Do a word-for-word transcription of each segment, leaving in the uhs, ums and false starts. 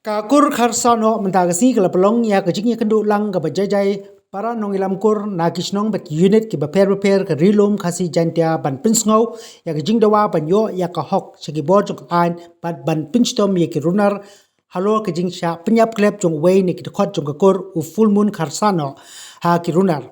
Ka kur Kharsano mynta ka sngi ka la pynlong ïa ka jingïakynduh lang kaba jai jai para nongïalam kur na ki shnong bad ki unit kiba pher bapher ka Ri Lum Khasi Jaintia ban pynsngew ïa ka jingdawa ban ïoh ïa ka hok sha ki bor jong ka aiñ bad ban pynshitom ïa ki runar halor ka jingshah pynïap klep jong uwei na ki dkhot jong ka kur, u Full Moon Kharsano, ha ki runar.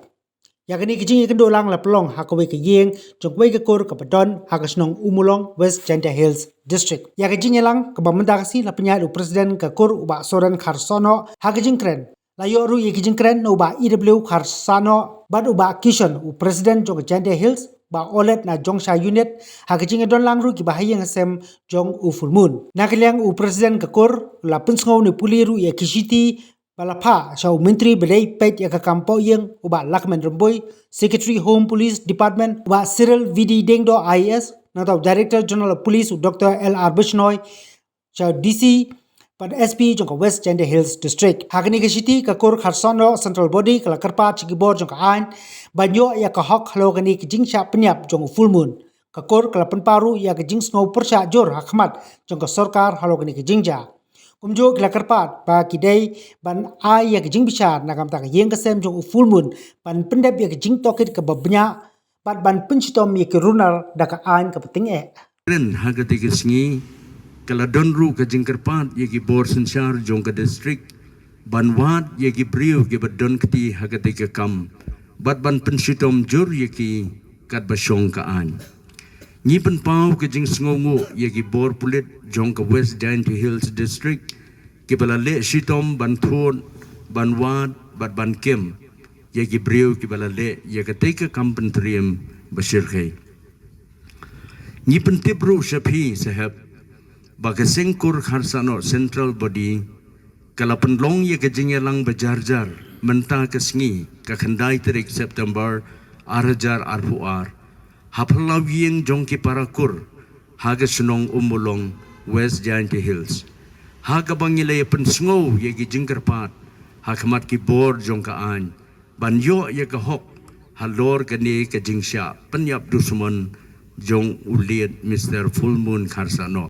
Ïa kane ka jingïakynduh lang la pynlong ha kawei ka ïing jong kawei ka kur kaba don ha ka shnong Ummulong, West Jaintia Hills District. Ïa ka jingïalang kaba mynta ka sngi la pynïaid u President ka kur u Bah Soren Kharsano ha ka jingkren. La ïoh ruh ïa ka jingkren na u Bah E W Kharsano bad u Bah Kishon, u President jong ka Jaintia Hills, Bah Olet na Jongsha Unit, ha ka jingïadon lang ruh kiba ha ïing ha sem jong u Full Moon. Na ka liang u President ka kur la pynsngew ne pule ruh ïa ki shithi ba la phah sha u Myntri ba dei peit ïa ka kam pohïing u Bah Lahkmen Rymbui, Secretary Home Police Department u Bah Cyril V D Diengdoh I A S, nangta u Director General of Police u Doctor L R Bishnoi, sha u D C bad S P jong ka West Jaintia Hills District. Ha kane ka shithi ka kur Kharsano Central Body ka la kyrpad sha ki bor jong ka aiñ ban ïoh ïa ka hok halor kane ka jingshah pynïap jong u Full Moon. Ka kur ka la pynpaw ruh ïa ka jingsngew pyrshah jur ha khmat jong ka sorkar halor kane ka jingjia. Kumjuh ki la kyrpad ba ki dei ban ai ïa ka jingbishar na ka bynta ka ïing ka sem jong u Full Moon ban pyndep ïa ka jingtohkit kaba bniah bad ban pynshitom ïa ki runar da ka aiñ kaba tyngeh. Kren ha kata ka sngi ka la don ruh ka jingkyrpad ïa ki bor synshar jong ka district ban wad ïa ki briew kiba don kti ha kata ka kam bad ban pynshitom jur ïa ki katba shong ka aiñ. Ngi pynpaw ka jingsngewnguh ïa ki bor pulit jong ka West Jaintia Hills District kiba la leh shitom ban thut, ban wad bad ban kem ïa ki briew kiba la leh ïa kata ka kam pyntriem ba shyrkhei. Ngi pyntip ruh sha phi sahep ba ka seng kur Kharsano Central Body ka la pynlong ïa ka jingïalang ba jar jar mynta ka sngi ka khyndai tarik September ar hajar arphew ar ha phyllaw ïing jong ki para kur ha ka shnong Ummulong, West Jaintia Hills, ha kaba ngi la ïa pynsngew ïa ki jingkyrpad ha khmat ki bor jong ka aiñ ban ïoh ïa ka hok halor kane ka jingshah pynïap dusmon jong u late Mister Full Moon Kharsano.